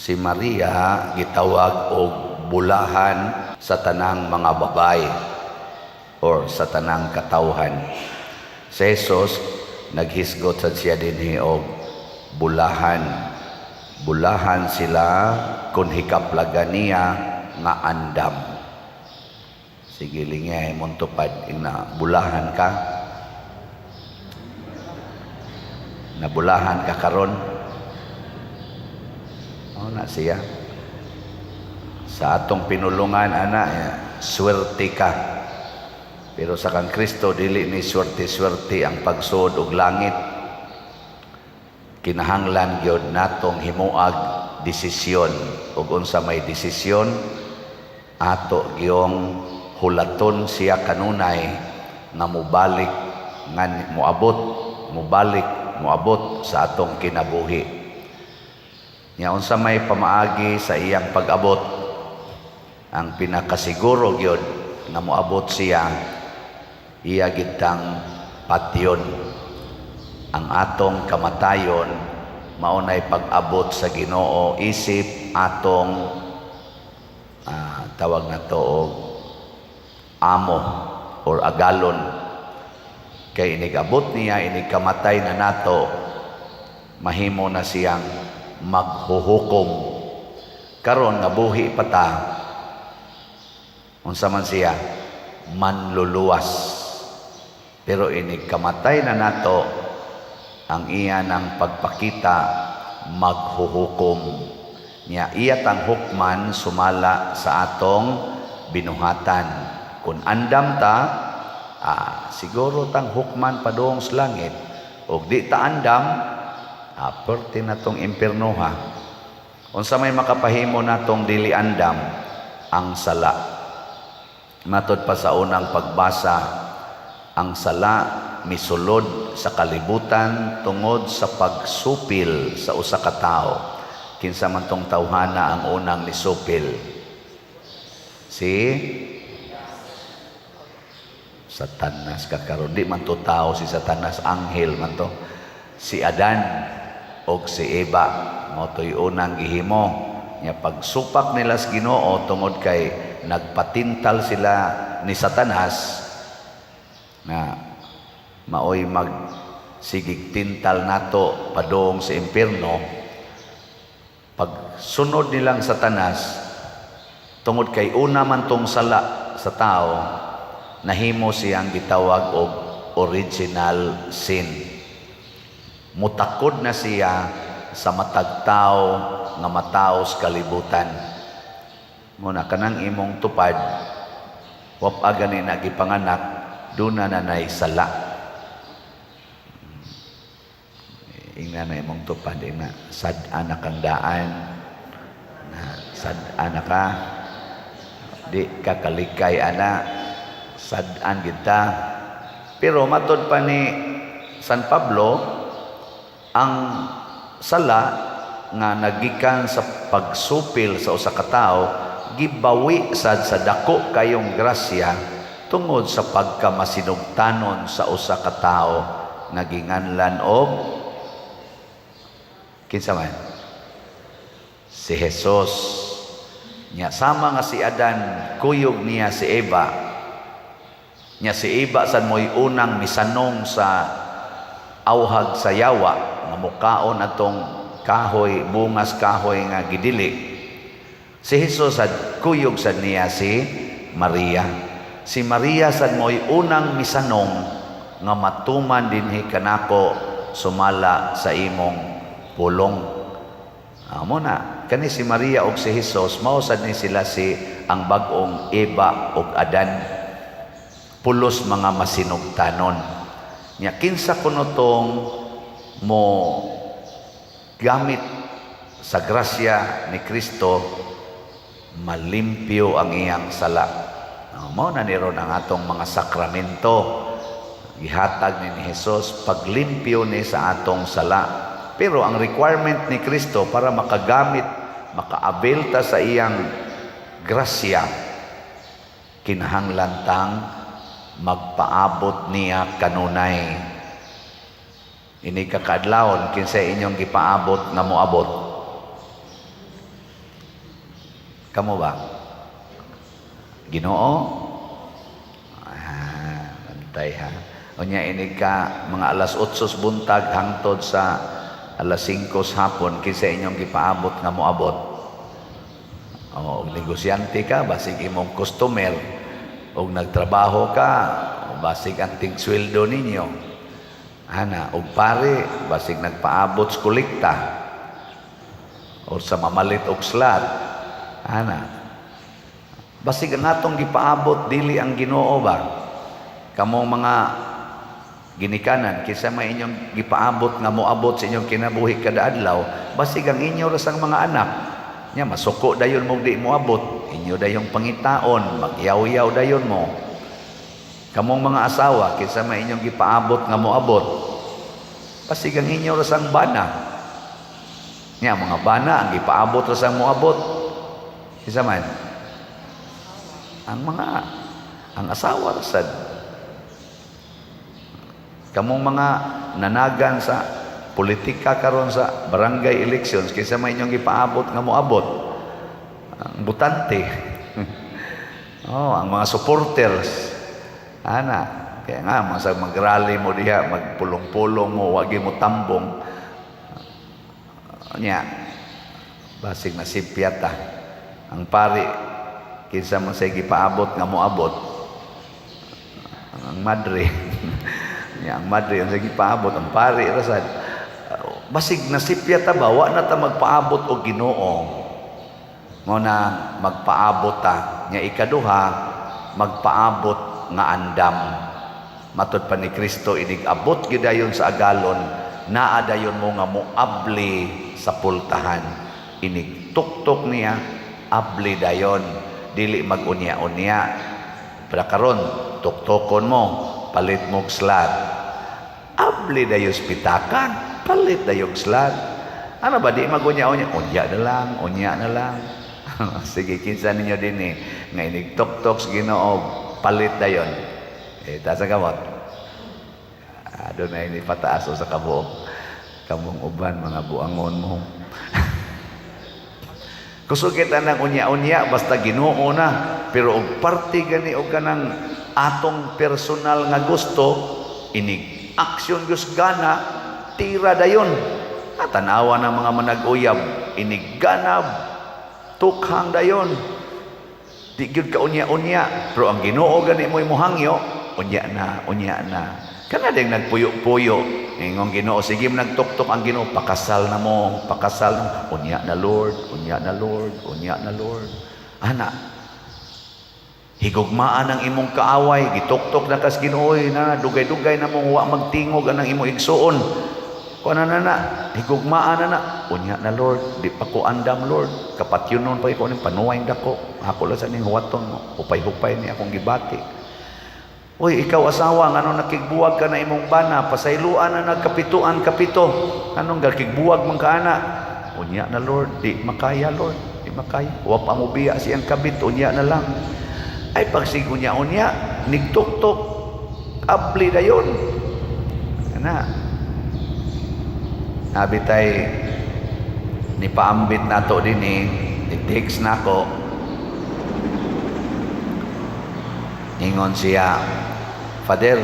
Si Maria gitawag og bulahan sa tanang mga babae or sa tanang katawhan. Si Jesus naghisgot sad siya dinhi og bulahan. Bulahan sila kung hikaplagan niya nga andam. Sige, lingay mong tupad ingna bulahan ka. Nabulahan ka karon. Oh, na siya. Sa atong pinulungan ana, swerte ka. Pero sa kang Kristo, dili ni swerte-swerte ang pagsuod og langit. Kinahanglan gyud natong himuag desisyon, ug unsa may desisyon, ato gyong hulaton siya kanunay nga mobalik, nga moabot, mobalik, moabot sa atong kinabuhi. Nya unsa may pamaagi sa iyang pag-abot? Ang pinakasiguro gyud nga moabot siya, iya gitang patyon. Ang atong kamatayon maunay pag-abot sa Ginoo isip atong tawag na to og amo or agalon, kay inig-abot niya, inig kamatay na nato, mahimo na siyang maghuhukom. Karon nga buhi pa ta, unsa man siya? Manluluwas. Pero inig kamatay na nato, ang iya ng pagpakita, maghuhukom niya. Iya tang hukman sumala sa atong binuhatan. Kung andam ta, siguro tang hukman padung sa langit, og di ta andam, perti na tong impiernoha. Unsa may makapahimo natong dili andam? Ang sala. Matod pa sa unang pagbasa, ang sala misulod sa kalibutan tungod sa pagsupil sa usa ka tawo. Kinsa man tong tawhana ang unang nisupil? Si Satanas ka karon. Di man to tao si Satanas, anghel man to. Si Adan og si Eva mao to'y unang gihimo nya. Pagsupak nila sa Ginoo tungod kay nagpatintal sila ni Satanas na maoy mag sigig tintal nato padung sa impierno. Pagsunod nilang Satanas, tungod kay una man tong sala sa tao, nahimo siyang gitawag og original sin. Mutakod na siya sa matag tao nga mataos kalibutan. Muna kanang imong tupad, wa pa gani na gipanganak, duna na nay sala. Ingna na imong tupad, ingna, sad-an na kang daan na, sad-an na ka, di ka kalikay ana, sad-an kita. Pero matod pa ni San Pablo, ang sala nga nagikan sa pagsupil sa usa ka tawo gibawi sad sa dako kayong grasya tungod sa pagkamasinugtanon sa usa ka tawo nga ginganlan og kinsa man? Si Jesus. Nya sama nga si Adan, kuyog niya si Eva. Nya si Eva sad mo'y unang misanong sa awhag sa yawa nga mukaon atong kahoy, bungas kahoy nga gidili. Si Jesus sad, kuyog sad niya si Maria. Si Maria sad mo'y unang misanong nga matuman dinhi kanako sumala sa imong pulong. Amo na kani si Maria ug si Jesus, mao sad ni sila si ang bag-ong Eva ug Adan, pulos mga masinugtanon. Nya kinsa kuno tong mo gamit sa grasya ni Kristo, malimpyo ang iyang sala. Mao na ni ron ang atong mga sakramento, gihatag ni Jesus paglimpyo ni sa atong sala. Pero ang requirement ni Kristo para makagamit, maka-avail ta sa iyang grasya, kinahanglan tang magpaabot niya kanunay. Ini kakaadlawon, kinsa inyong gipaabot nga moabot? Kamo ba? Ginoo? Ah, bantay ha. Unya inig ka mga alas 8 sa buntag hangtod sa alas 5 sa hapon, kinsa inyong gipaabot nga moabot? O, og negosyante ka, basig imong customer, og nagtrabaho ka, basig ang tigsweldo ninyo. Ana, og pare, basig nagpaabot sa kolekta o sa mamalit og slot. Ana. Basig ang atong gipaabot dili ang Ginoo ba? Kamong mga ginikanan, kinsa may inyong gipaabot nga moabot sa inyong kinabuhi kada adlaw? Basig ang inyo ra sang mga anak. Nya masuko dayon mo di moabot, inyo dayong pangitaon, magyaw-yaw dayon mo. Kamong mga asawa, kinsa may inyong gipaabot nga moabot? Basig ang inyo ra sang bana. Nya mga bana ang gipaabot ra sang moabot. Kinsa man? Ang asawa ra sad. Kamong mga nanagan sa politika karon sa barangay elections, kinsa may inyong gipaabot nga moabot? Ang botante. Oh, ang mga supporters. Ana, kaya nga masag magrally mo diha, magpulong-pulong mo, wagi mo tambong. Nya, basig na sipyata. Ang pari, kinsa man say gipaabot nga moabot? Ang madre. Nya, ang madre ang say gipaabot, ang pari ra sad. Basig nasipya ta ba, wa na ta magpaabot og Ginoo. Mo na magpaabot ta. Nya ikaduha, magpaabot nga andam. Matod pa ni Kristo, inig abot gidayon sa agalon, naa dayon mo nga moabli sa pultahan. Inig tuktok niya, abli dayon, dili magunya-unya. Pero karon tuktokon mo, palit mo og slot. Abli dayon sa pitakan, palit dayon slot. Ano ba, di magunya-unya? Unya na lang, unya na lang. Sige, kinsa ninyo din eh nga inig tuktok sa Ginoo, palit dayon? Eh, taas ang kamot. Ah, doon na ini pataas o sa kabuok. Kamong uban, mga buangon mo. Kusog kita ng unya-unya, basta Ginoo na. Pero og parte gani og kanang atong personal nga gusto, inig aksyon gyud gana, tira dayon. Ah, tanawa ng mga manag-uyab, inig ganab, tukhang dayon. Di gyud ka unya-unya, pero ang Ginoo gani mo hangyo, unya na, unya na. Kana ding nagpuyo-puyo, ingong Ginoo, sige nagtuktok ang Ginoo, pakasal na mo, pakasal na mo. Unya na, Lord, unya na, Lord, unya na, Lord. Ana, higugmaan ang imong kaaway, gituktok na kas Ginoo na dugay-dugay na mong wa magtingog anang imong igsuon. Kuan na na, higugmaan na na. Unya na, Lord, di pa ko andam, Lord. Kapatyonon pa ko ning panuway dako. Ako lang sa ning huwaton mo. Hupay-hupay ni akong gibati. Uy, ikaw asawa, ngano nakigbuwag ka na imong bana, pasayloan na nagkapituan kapito. Anong gakigbuwag man ka ana? Unya na, Lord, di makaya, Lord, di makaya. Wa pa mo biya siyang kabit, unya na lang. Ay pagsig unya-unya, nigtuktok, abli dayon. Ana. Abi tay ni paambit nato dinhi, ni text nako. Ingon siya, "Father,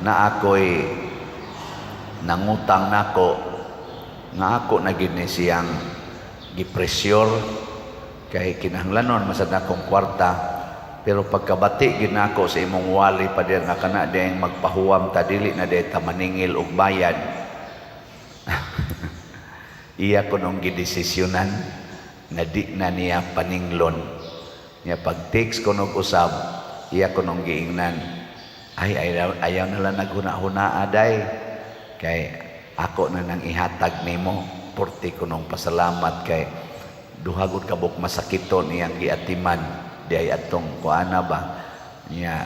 na ako'y nangutang nako nga ako na gid ni siyang gipresyor kay kinahanglanon masad akong kwarta, pero pagkabati gid nako sa imong wali, Pader, nga kana ding magpahuwam ta, dili na day ta maningil og bayad, iya ko nung gidesisyonan na di na niya paninglon." Niya pag text ko nog usab, iya ko nung giingnan, ay, ayaw, ayaw na lang naghuna-huna aday kay ako na nang ihatag nimo, porti ko nung pasalamat kay duha gud kabuk masakiton iyang giatiman di ay atong kuana ba. Niya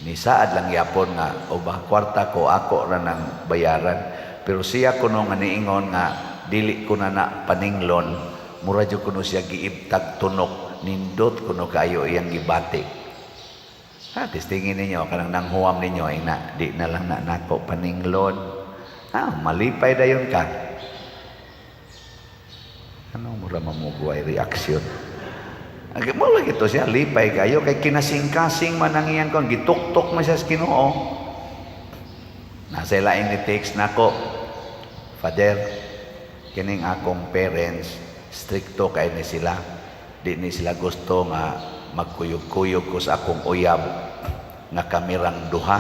ni saad lang yapon nga o ba kwarta ko, ako ra nang bayaran, pero siya kuno nga niingon nga dili ko na na paninglon, mura jud kuno siya giibtag tunok. Nindot kuno kayo iyang gibati. Ha, testingin ninyo kanang nanghuwam ninyo ay na di na lang na nako paninglon. Ah, malipay dayon ka. Ano, mura mamugway reaksyon. Mo lagi to siya, lipay kayo kay kinasing-kasing man ang iyang kon, gituktok man siya sa Ginoo. Nasa laing ni text nako, "Father, kining akong parents, strikto kay ni sila. Di ni sila gusto nga magkuyog-kuyog ko sa akong uyab nga kamirang duha."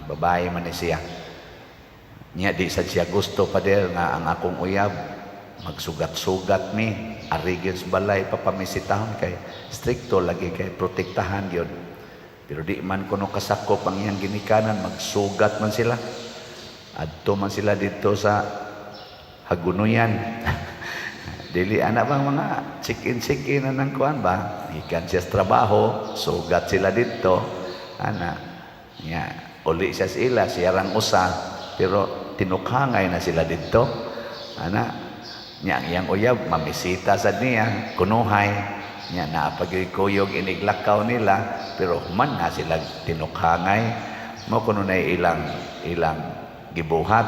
Babae man ni siya. Nya di sad siya gusto, Father, nga ang akong uyab magsugat-sugat mi ari gyud sa balay papamisitahon kay strikto lagi kay protektahan gyud. Pero di man kuno kasakop ang iyang ginikanan, magsugat man sila. Adto man sila dito sa Hagunoyan. Dili ana bang mga chicken-chicken na ng kuan ba? Gikan siya sa trabaho, sugat sila dito. Ana, nya uli siya sa ila, siya rang usa, pero tinukhangay na sila dito. Ana, nya ang iyang uyab mamisita sad niya, kunuhay. Nya naa pa gyud kuyog iniglakaw nila, pero human na sila tinukhangay. Mo kuno na ilang ilang gibuhat.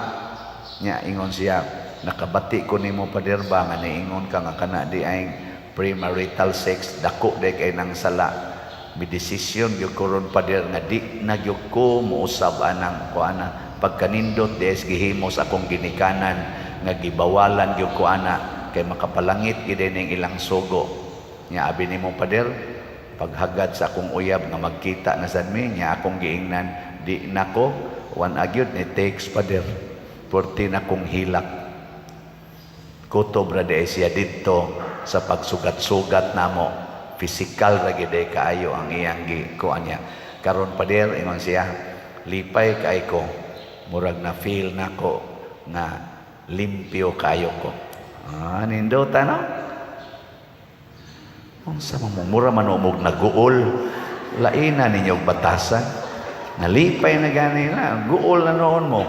Nya ingon siya, "Nakabati ko nimo, Pader ba, nga niingon ka nga kana di ay premarital sex, dako day kay nang sala. Mi desisyon gyud ko ron, Pader, nga di na gyud ko mousab anang kuana. Pagkanindot di gihimo sa akong ginikanan nga gibawalan gyud ko ana kay makapalangit gyud ning ilang sugo. Nya abi nimo, Pader, paghagad sa akong uyab nga magkita na sad mi, nya akong giingnan di nako wan agyud ni text, Pader, perti na kong hilak. Kutob ra di siya didto sa pagsugat-sugat namo. Physical ra gyud kaayo ang iyang gi kuan niya. Karon, Pader," ingon siya, "lipay kay ko, murag na feel nako nga limpyo kayo ko." Ah, nindota, no? Unsa man mo, mura man og naguol. Laina ninyo og batasan. Nalipay na gani na, guol na noon mo.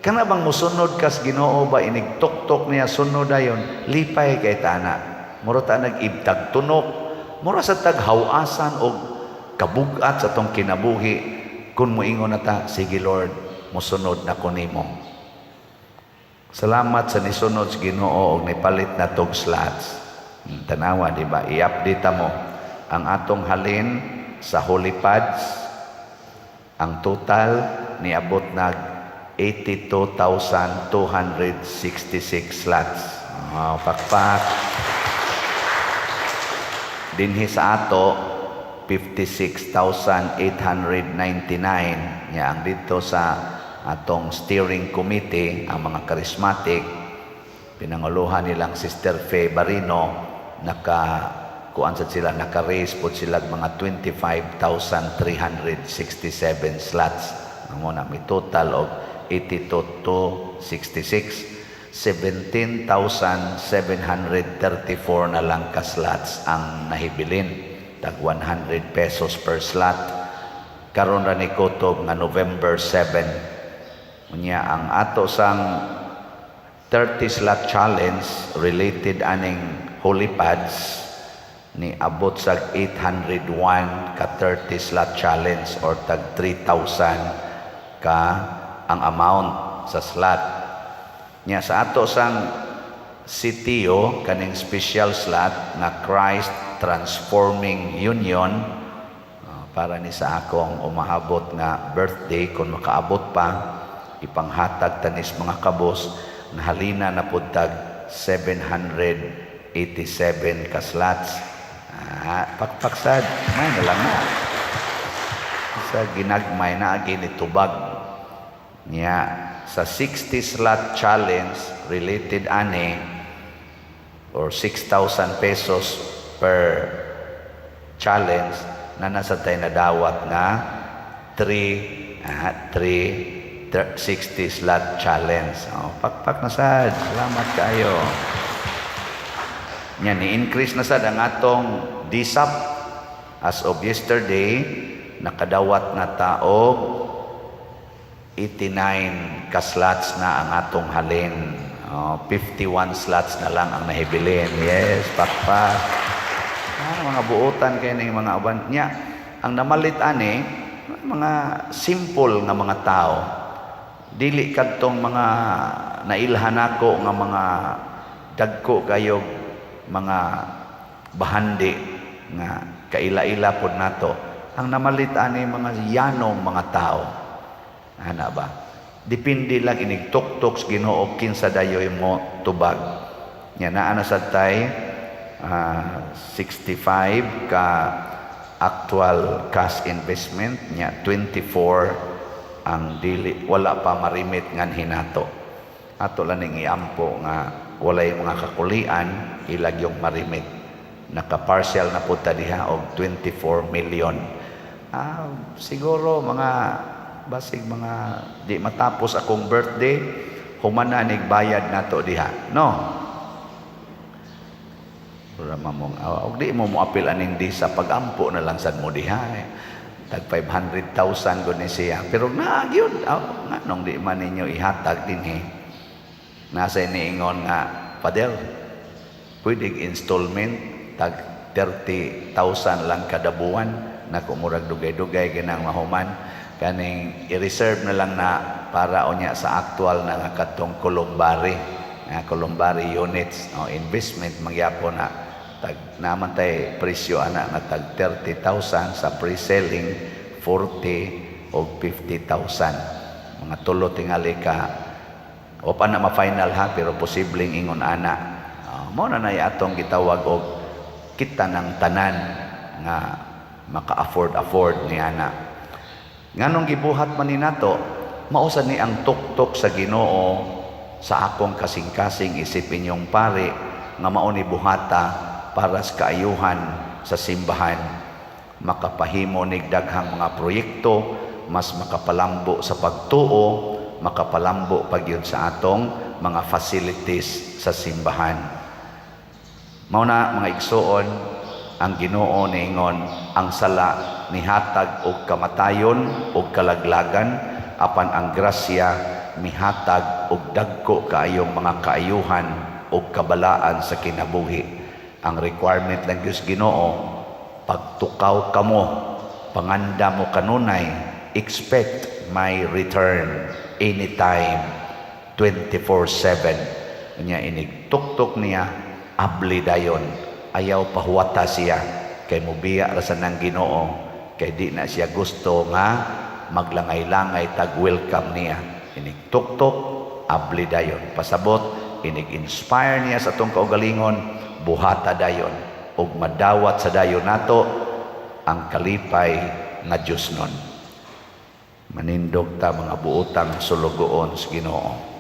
Kana bang musunod kas Ginoo ba, inig tuktok niya, sunod dayon, lipay kay tana. Mura ta nag-ibtag tunok, mura sa taghawasan og kabugat sa tong kinabuhi kung moingon na ta, "Sige Lord, musunod na ko nimo." Salamat sa nisunod sa Ginoo og nipalit na tog slots. Tanawa, di ba? I-update mo ang atong halin sa Holy Pads. Ang total niabot nag 82,266 slots. Oh, pakpak. Dinhi sa ato 56,899, nya ang dito sa atong steering committee, ang mga charismatic, pinanguluhan nilang Sister Fe Barino, naka kuan sad sila, naka-raise pod sila mga 25,367 slots. Amo na may total of 82,266. 17,734 na lang ka slots ang nahibilin, tag 100 pesos per slot. Karon ra ni kutob nga November 7. Unya ang ato sang 30 slot challenge related aning Holy Pads ni abot sa 801 ka 30 slot challenge or tag 3,000 ka ang amount sa slot. Nya sa ato sang CTO, kaning special slot nga Christ Transforming Union, para ni sa akong umaabot nga birthday, kung makaabot pa, ipanghatag tanis mga kabos, nahalina na pud tag 787 ka slots. Ah, pakpaksad, may na lang na. Sa ginagmay na agi ni tubag. Niya sa 60 slot challenge related ani or 6,000 pesos per challenge na nasa tayo nadawat nga 3 3 60 slot challenge. Oh, pakpak na sad. Salamat kayo. Nya ni-increase na sad ang atong DSAP. As of yesterday, nakadawat na taog 89 ka slots na ang atong halin. Oh, 51 slots na lang ang nahibilin. Yes, pakpak. Ah, mga buotan kay ning mga uban. Nya, ang namalit ani, mga simple nga mga tao. Dili kadtong mga nailhan nako nga mga dagko kayo mga bahandi nga kaila-ila pod nato. Ang namalit ani, mga yanong mga tao. Ana ba? Depende lang inig tuktok sa Ginoo kinsa dayoy mo tubag. Nya naa na sad tay 65 ka actual cash investment nya, 24 ang dili, wala pa marimit nganhi nato. Ato lang ning iampo nga walay mga kakulian, ilag yung marimit. Naka-partial na pud ta diha og 24 million. Siguro mga basig mga di matapos akong birthday, human na nig bayad nato diha, no? Ura mamong og di mo moapil aning di sa pagampo na lang sad mo diha eh. Tag 500,000 gud ni siya. Pero naa gyud, aw, nganong di man ninyo ihatag dinhi? Nasa niingon nga, "Father, pwede installment, tag 30,000 lang kada buwan." Naku, murag dugay-dugay ginang mahuman. Kaning i-reserve na lang na para unya sa actual na nga katong columbary, nga columbary units, no, investment magyapon na tag naman tay presyo ana nga tag 30,000 sa pre-selling, 40 o 50,000, mga tulo tingali ka o pa na ma-final ha, pero posibleng ingon ana. Mao na nay atong gitawag og kita ng tanan nga maka-afford afford ni ana. Nganong gibuhat man ni nato? Mao sad ni ang tuktok sa Ginoo sa akong kasing-kasing isip inyong pare nga mao ni buhata para sa kaayuhan sa simbahan, makapahimo nig daghang mga proyekto, mas makapalambo sa pagtuo, makapalambo pagyud sa atong mga facilities sa simbahan. Mao na, mga igsuon, ang Ginoo niingon, ang sala nihatag og kamatayon og kalaglagan, apan ang grasya mihatag og dagko kaayong mga kaayuhan og kabalaan sa kinabuhi. Ang requirement lang Diyos Ginoo, pagtukaw kamo, panganda mo kanunay, expect my return anytime, 24/7. Nya inig tuktok niya, abli dayon. Ayaw pahuwata siya kay mubiya ra sa nang Ginoo, kay di na siya gusto nga maglangay-langay tag welcome niya. Inig tuktok, abli dayon. Pasabot, inig inspire niya sa atong kaugalingon, buhata dayon ug madawat sa dayon nato ang kalipay nga Dios nun. Manindog ta, mga buotang sulugoon sa Ginoo.